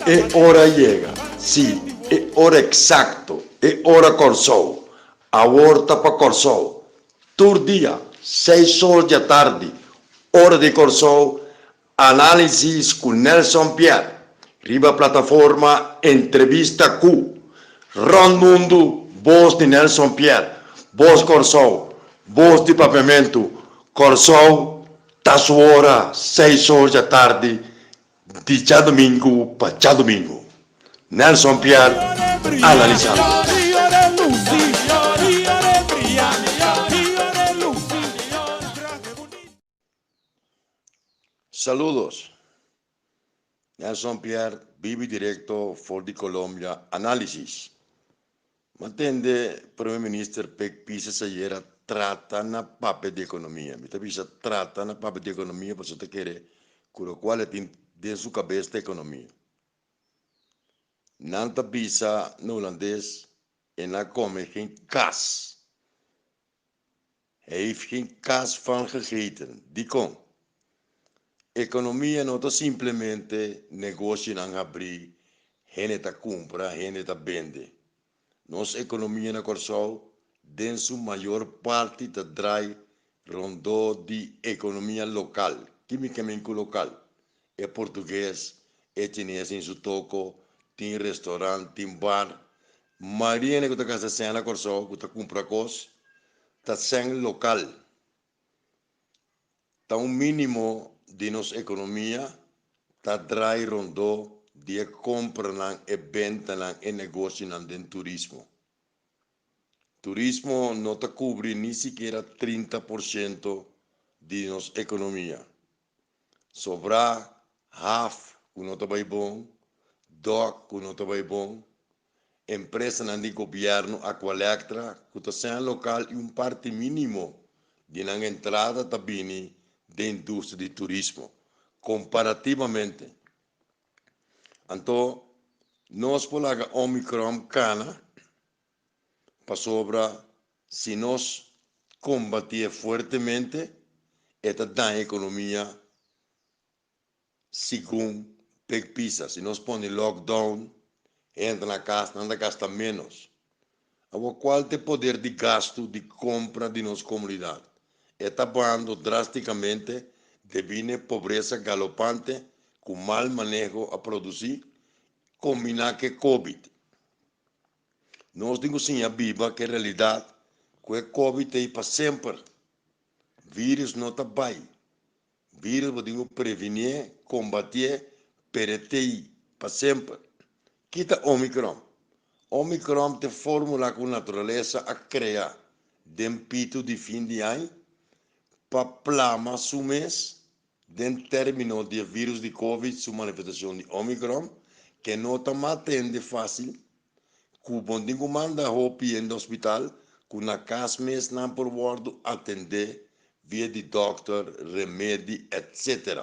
E ora yega, sí, e ora eksakto, e ora Kòrsou. Awor ta pa Kòrsou. Tur dia, seis or di atardi, ora di Kòrsou, Análisis ku Nelson Pierre riba plataforma Entrevista Ku. Rònt mundu, bos di Nelson Pierre, bos Kòrsou, bos di Papiamentu, Kòrsou ta su ora seis or djatardi di djadumingu pa djadumingu. Nelson Pierre analisando. Saludos. Nelson Pierre bibi directo for di Colombia Analisis. M'a tende Prome Minister Pek Pisas ayera trata na papia di economia. Mi ta bisa trata na papia di economia pasobra ta kere cu locual e tin den su cabes ta economia. Nan ta bisa na Hulandes e na come geen kas. Hij heeft geen kaas van gegeten. Dikon? Ekonomia no ta simplemente negoshinan habrí, hende ta kumpra, hende ta bende. Nos ekonomia na Kòrsou den su mayor parti ta drai rondó di ekonomia lokal. Ki mi ke men ku lokal? E portugues, e chines tin su toko, tin restaurant, tin bar. Mayoria hende ku ta gasta sèn na Kòrsou, ku ta kumpra kos, ta sèn lokal. Ta un mínimo di nos ekonomia ta drai rondó di e kompranan, e bentanan, e negoshinan den turismo. Turismo no ta kubri ni sikiera 30% di nos ekonomia. Sobrá haf ku no ta bai bon, dòk ku no ta bai bon, empresanan di gobièrnu Aqualectra ku ta seña lokal i un parti mínimo di nan entrada ta bini den industria di turismo, komparativamente. Anto nos por laga Omicron kana pasobra si nos kombatié fuertemente e ta daña ekonomia segun Pek Pisa. Si nos pone lockdown, hende na kas, nan ta gasta ménos. Awor kual ta e poder di gastu di kompra di nos komunidat? E ta bahando drástikamente debí na e pobresa galopante ku mal maneho a produsí kombiná ku e covid. Nos tin ku siña biba ku e realidat ku e covid ta ei pa semper. Virus no ta bai. Virus bo tin ku previnié, kombatié, pero e ta ei pa semper. Ki ta Omicron? Omicron ta e fórmula ku naturalesa a krea den pitu di fin di aña pa plama su mes Den término di e vírus di Covid su manifestashon di Omicron, ke no ta mata hende fásil, ku bo tin ku manda hopi hende hospital, ku na kas mes nan por wòrdu atendé via di dòkter, remedi, etc.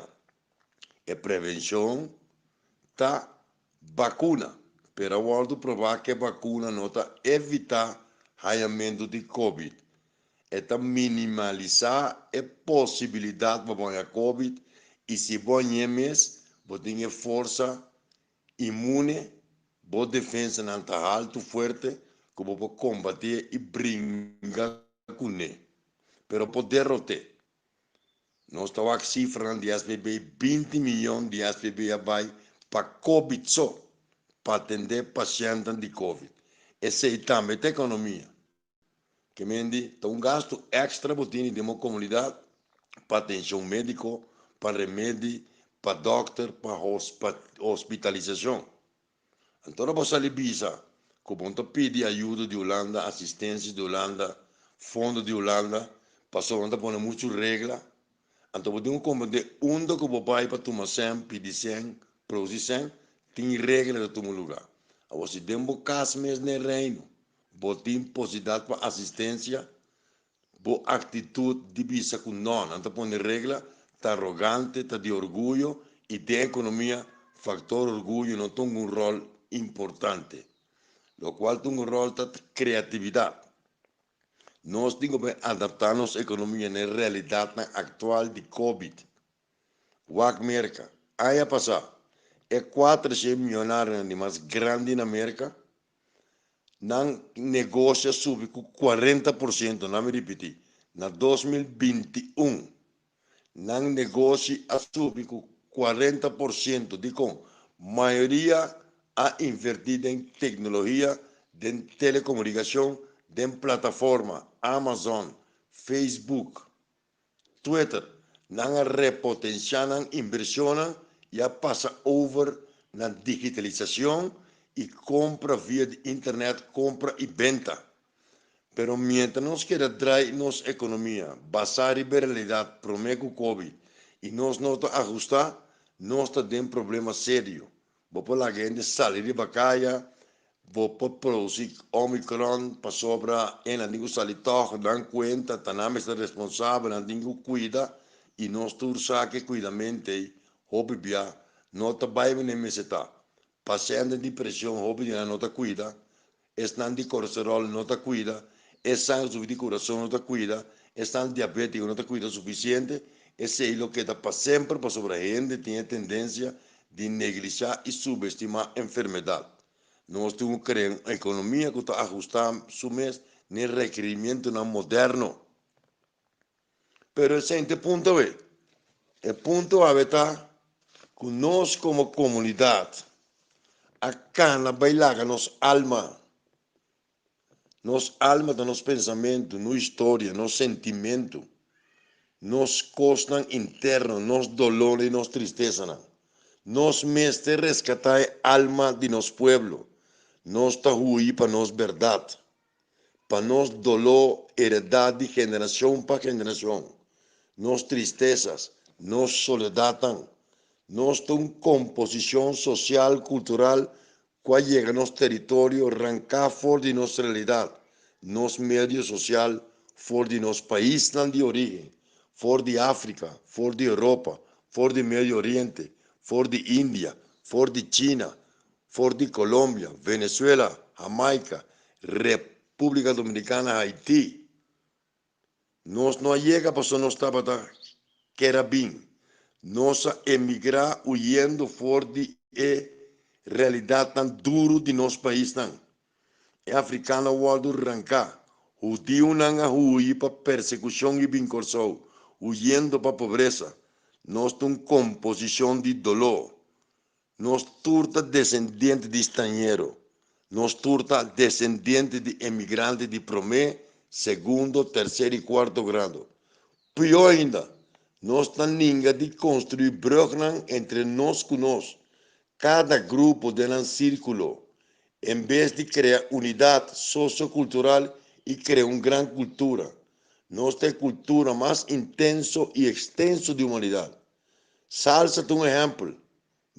E prevenshon ta bakuna, pero a wòrdu probá ku e bakuna no ta evitá hañamentu di Covid, E ta minimalisá e posibilidat pa bo haña covid i si bo hañ'é mes, bo tin e forsa inmune, bo defensanan ta haltu fuerte ku bo por kombatié i bringa kuné, pero por derot'é. Nos ta wak sifranan di SVB, 20 miyon di SVB a bai pa covid so, pa atendé pashèntnan di covid. Esei tambe ta ekonomia. Ke mendi ta un gastu èkstra bo tini den bo komunidat pa atenshon médiko, pa remedi, pa dòkter, pa hospitalisashon. Anto ora bo sali bisa ku bo no ta pidi ayudo di Hulanda, asistensia di Hulanda, fondo di Hulanda, pasobra nan ta pone muchu regla, anto bo tin ku komprendé unda ku bo bai pa tuma sèn, pidi sèn, produsi sèn, tin regla ta tuma lugá. Awor si den bo kas mes den Reino Bo tin posibilidat pa asistensia? Bo aktitut di bisa ku nò, nan ta pone regla, ta arogante, ta di orguyo i den ekonomia faktor orguyo no ta un ròl importante. Lokual ta un ròl ta kreatividat. Nos tin ku bai adaptá nos ekonomia na e realidatnan aktual di covid. Wak Merka. Aña pasá, e 400 mionarionan di mas grandi na Merka, nan negoshi a subi ku 40%, nan mi ripití, na 2021, nan negoshi a subi ku 40%. Dikon? Mayoria a invertí den teknologia, den telekomunikashon, den plataforma, Amazon, Facebook, Twitter. Nan a repotensiá nan invershonnan i a pasa over na digitalisashon i kompra via di internet, kompra i benta. Pero mientras nos keda drai nos ekonomia basá riba e realidat promé ku Covid i nos no ta ahustá, nos ta den problema serio. Bo por laga hende sali riba kaya, bo por produsí Omicron pasobra e nan tin ku sali tòg, nan kuenta, ta nan mester responsabel, nan tin ku kuida i nos tur sa ku e kuidamentu ei hopi bia no ta bai manera mester ta. Pashènte di preshon hopi di nan no ta kuida, esnan di kolesteròl no ta kuida, esnan ku sufri di kurason no ta kuida, esnan diabétiko no ta kuida sufisiente. Esei lo keda pa semper pasobra hende tin e tendensia di neglishá i subestimá enfermedat. Nos tin ku krea un ekonomia ku ta ahustá su mes n'e rekirimientonan moderno. Pero esei no ta e punto awe. E punto awe ta ku nos komo komunidat a kana bai laga nos alma. Nos alma ta nos pensamentu, nos historia, nos sentimentu, nos kosnan interno, nos dolor i nos tristesanan. Nos mester reskatá e alma di nos pueblo. Nos ta hui pa nos bèrdat. Pa nos doló heredá di generashon pa generashon, nos tristesas, nos soledatnan. Nos ta un komposishon sosial kultural ku a yega nos teritorio ranká for di nos realidat, nos medio sosial for di nos paisnan di orígen, for di Afrika, for di Europa, for di Medio Oriente, for di India, for di China, For di Colombia, Venezuela, Jamaica, República Dominicana, Haití. Nos no a yega pasobra nos tabata ker a bin. Nos a emigrá huyendo for di e realidatnan duru di nos paisnan. E afrikano a wòrdu ranká. Hudiunan a huyi pa persekushon i bin Kòrsou, huyendo pa pobresa. Nos ta un komposishon di doló. Nos tur ta desendiente di strañero. Nos tur ta desendiente di emigrante di promé, segundo, terser i kuarto grado. Pió ainda, nos ta ninga di konstruí brùgnan entre nos ku nos, kada grupo den nan sírkulo, en bes di krea unidat sosiokultural i krea un gran kultura. Nos ta e kultura mas intenso i ekstenso di humanidat. Salsa ta un ehèmpel,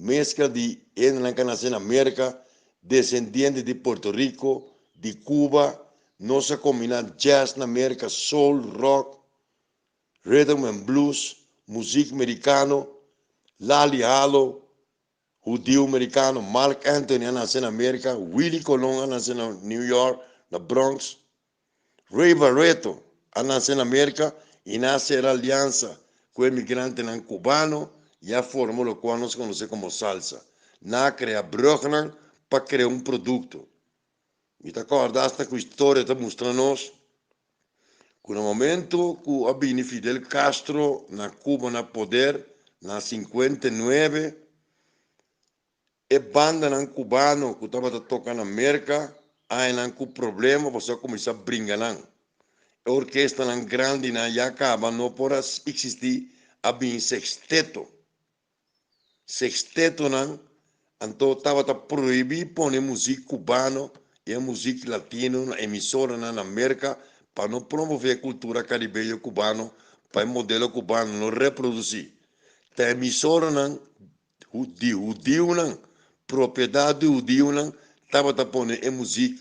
meskla di hendenan ku a nase na Merka, desendiente di Puerto Rico, di Cuba, nos a kombiná jazz na Merka, soul, rock, rhythm and blues, muzik merikano, Lali Halo, hudiu merikano, Marc Anthony a nase na Merka, Willie Colon a nase na New York, na Bronx, Ray Barreto a nase na Merka i nan a sera aliansa ku emigrantenan kubano i a forma lokual nos konosé komo salsa. Nan a krea brùgnan pa krea un produkto. Mi ta kòrda asta ku historia ta mustra nos ku na momento ku a bini Fidel Castro na Cuba na poder na 59, e bandanan cubano ku tabata toka na Merka a haña nan ku problema pasobra a kuminsá bringa nan. E orkestanan grandinan ya kaba no por a eksistí, a bini sexteto. Sextetonan anto tabata prohibí pone muzik cubano i e muzik latino na emisoranan na Merka pa no promové e kultura karibeño cubano pa e modelo cubano no reprodusí. Ta emisoranan di hudiunan, propiedat di hudiunan tabata pone e muzik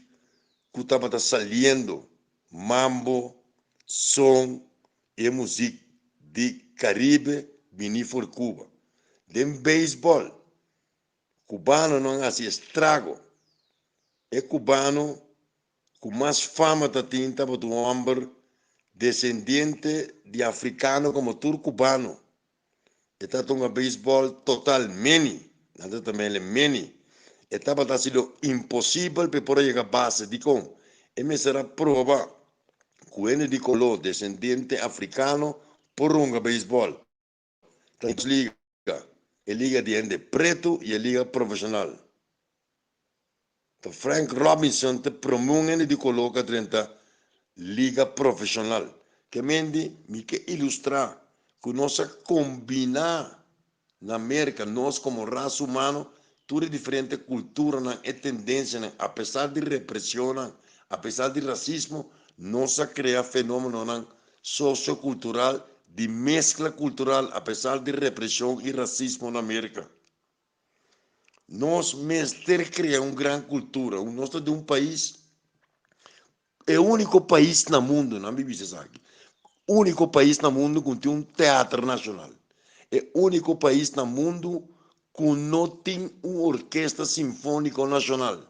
ku tabata saliendo, mambo, son i e muzik di Karibe bini for Cuba. Den beisbòl, kubanonan hasi estrago. E kubano ku mas fama ta tin tabata un hòmber desendiente di afrikano komo tur kubano. E ta hunga beisbòl total many, nan ta tambe many. E tabata sido imposibel pa por yega base. Dikon? E mester a proba ku hende di koló desendiente afrikano por hunga beisbòl. Ta liga, e liga di hende pretu i e liga profeshonal. Ta Frank Robinson ta promé un hende di koló ku a drenta liga profeshonal. Ke mende mi ke ilustrá ku nos a kombiná na Merka, nos komo rasa humano, tur e diferente kulturanan, e tendensianan, apesar di represhonnan, apesar di rasismo, nos a krea fenómenonan sosiokultural di meskla kultural apesar di represhon i rasismo na Merka. Nos mester krea un gran kultura. Nos ta di un pais, e úniko pais na mundu, nan mi bisa esaki, úniko pais na mundu ku tin un teatro nashonal. E úniko pais na mundu ku no tin un orkesta sinfóniko nashonal.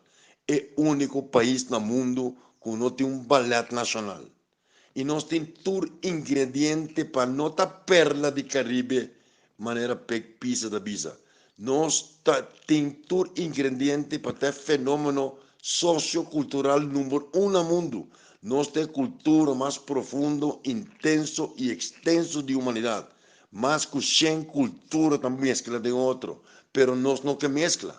E úniko pais na mundu ku no tin un balèt nashonal. I nos tin tur ingrediente pa no ta perla di Karibe manera Pek Pisa ta bisa. Nos ta tin tur ingrediente pa ta e fenómeno sosiokultural number un na mundu. Nos ta e kultura mas profundo, intenso i ekstenso di humanidat. Mas ku shen kultura ta meskla den otro, pero nos no ke meskla.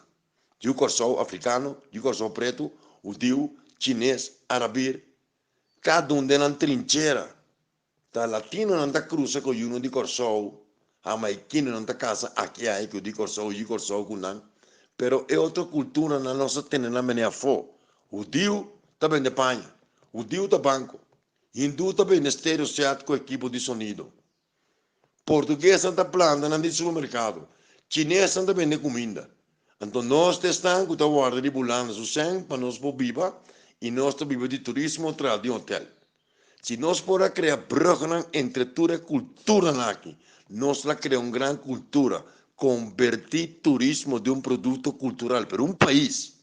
Yu Kòrsou afrikano, yu Kòrsou pretu, hudiu, chines, arabir, Kada un den nan trinchera. Ta latinonan ta krusa ku yunan di Kòrsou, hamaikinonan ta kasa aki ai ku di Kòrsou, yu Kòrsou ku nan. Pero e otro kulturanan nos ta tene nan bini afó. Hudiu ta bende paña, hudiu ta banko, hindú ta bende stereo set ku ekipo di sonido. Portuguesnan ta planta nan di supermerkado, chinesnan ta bende kuminda. Anto nos ta esnan ku ta warda riba Hulanda su sèn pa nos por biba i nos ta biba di turismo tras di hotel. Si nos por a krea brùgnan entre tur e kulturanan aki, nos la krea un gran kultura, kombertí turismo den un produkto kultural. Pero un pais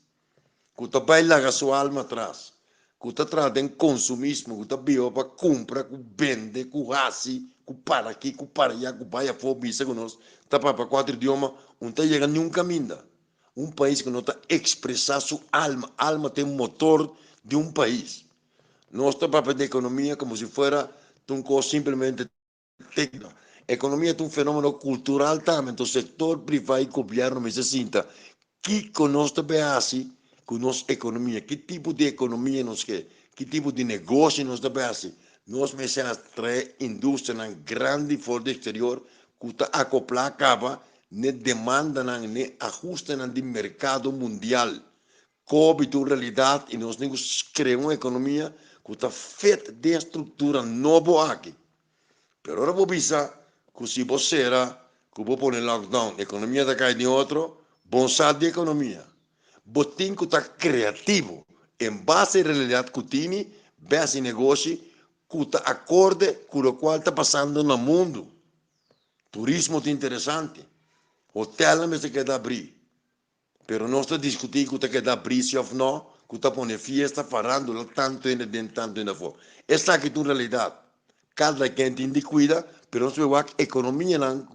ku ta bai laga su alma atras, ku ta traha den konsumismo, ku ta biba pa kumpra, ku bende, ku hasi, ku para aki, ku para allá, ku bai afó, bisa ku nos ta papia kuater idioma, un ta yega niun kaminda. Un pais ku no ta ekspresá su alma, alma ta e motor di un pais. Nos ta papia di ekonomia komo si fuera ta un kos simplemente Tecno. Economia ta un fenomeno cultural tambe, enton sector priva y gobierno mester sinta kico nos ta bay haci cu nos economia, ki tipo di economia nos ke, ki tipo di negoshi nos ta bay haci. Nos mester atrae industrianan grandi for di exterior cu ta acopla caba n'e demandanan, n'e ahustenan di mercado mundial. Covid ta un realidad y nos tin cu crea un economia cu ta fit den e structura nobo aki. Pero ora bo bisa cu si bo cera, cu bo pone lockdown, economia ta cay den otro, bon sa di economia. Bo tin cu ta creativo en base e realidad cu tini, bes y negoshi cu ta acorde cu locual ta pasando na mundo. Turismo ta interesante, hotelnan mester keda abri. Pero nos ta diskutí ku ta keda brisi òf nò, ku ta pone fiesta, farándula, tantu hende den, tantu hende afó. Esaki ta un realidat. Kada ken tin di kuida, pero nos por wak ekonomianan,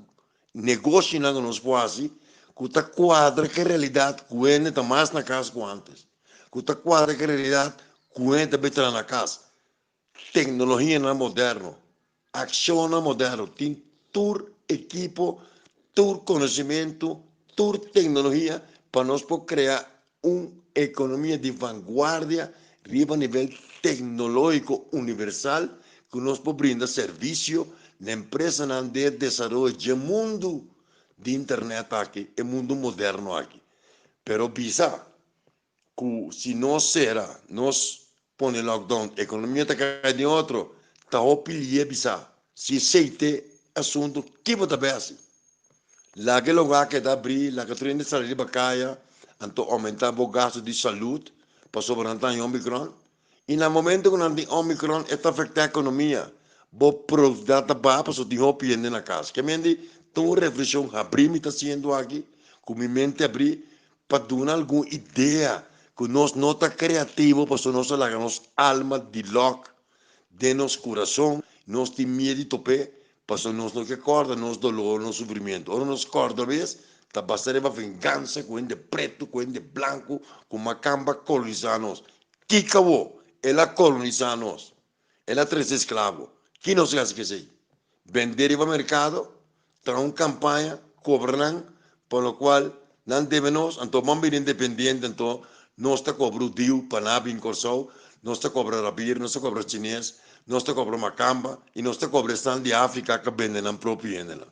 negoshinan ku nos por hasi ku ta kuadra ku e realidat ku hende ta mas na kas ku ántes, ku ta kuadra ku e realidat ku hende ta bai traha na kas. Teknologianan moderno, akshonnan moderno, tin tur ekipo, tur konosementu, tur teknologia pa nos por krea un ekonomia di vanguardia riba nivel teknológiko universal ku nos por brinda servisio na empresanan den e desaroyo dje mundu di internet aki, e mundu moderno aki. Pero bisa ku si nos sera, nos pone lockdown, ekonomia ta kai den otro, ta hopi lié bisa. Si esei t'e asuntu, ki bo ta bai hasi? Laga e lugá keda abrí, laga tur hende sali riba kaya, anto oumentá bo gastu di salud pasobra nan ta haña omicron. I na momento ku nan tin omicron e ta afektá ekonomia, bo produktividat ta baha pasobra tin hopi hende na kas. Ke mende ta un reflekshon habrí mi ta hasiendo aki, ku mi mente abrí, pa duna algun idea ku nos no ta kreativo pasobra nos a laga nos alma di lòk den nos kurason, nos tin miedu di top'é. Pasobra nos no ke kòrda nos dolor, nos sufrimiento. Ora nos kòrda bes, ta basta riba vengansa ku hende pretu, ku hende blanku, ku makamba kolonisá nos. Kiko awor? El a kolonisá nos. El a trese esklabo. Ki nos hasi ku esei? Bendé riba merkado, traha un kampaña, kobra nan, pa lo kual nan debe nos, anto ban bira independiente, anto nos ta kobra hudiu pa nan a bin Kòrsou, nos ta kobra rabir, nos ta kobra chines, nos ta kobra makamba i nos ta kobra esnan di Afrika ku a bende nan propio hendenan.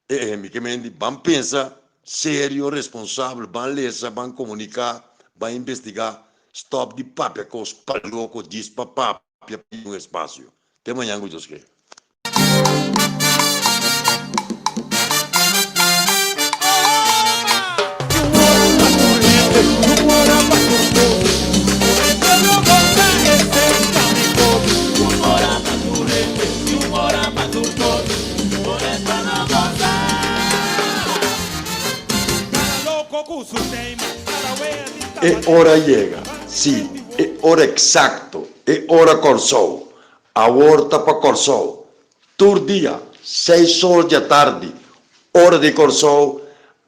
E mi ke men di ban pensa serio, responsabel, ban lesa, ban komuniká, ban investigá, stòp di papia kos pa loko djis pa papia pa un espasio. Te mañan ku Dios ke. E ora yega, sí, e ora eksakto, e ora Kòrsou. Awor ta pa Kòrsou. Tur dia, seis or dja tardi, ora di Kòrsou,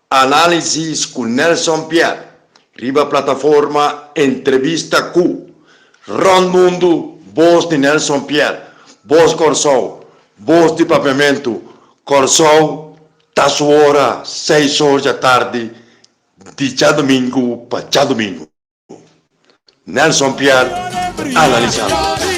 Análisis ku Nelson Pierre riba plataforma Entrevista Ku. Rònt mundu, bos di Nelson Pierre, bos Kòrsou, bos di Papiamentu, Kòrsou ta su ora seis or djatardi di djadumingu pa djadumingu. Nelson Pierre analisando.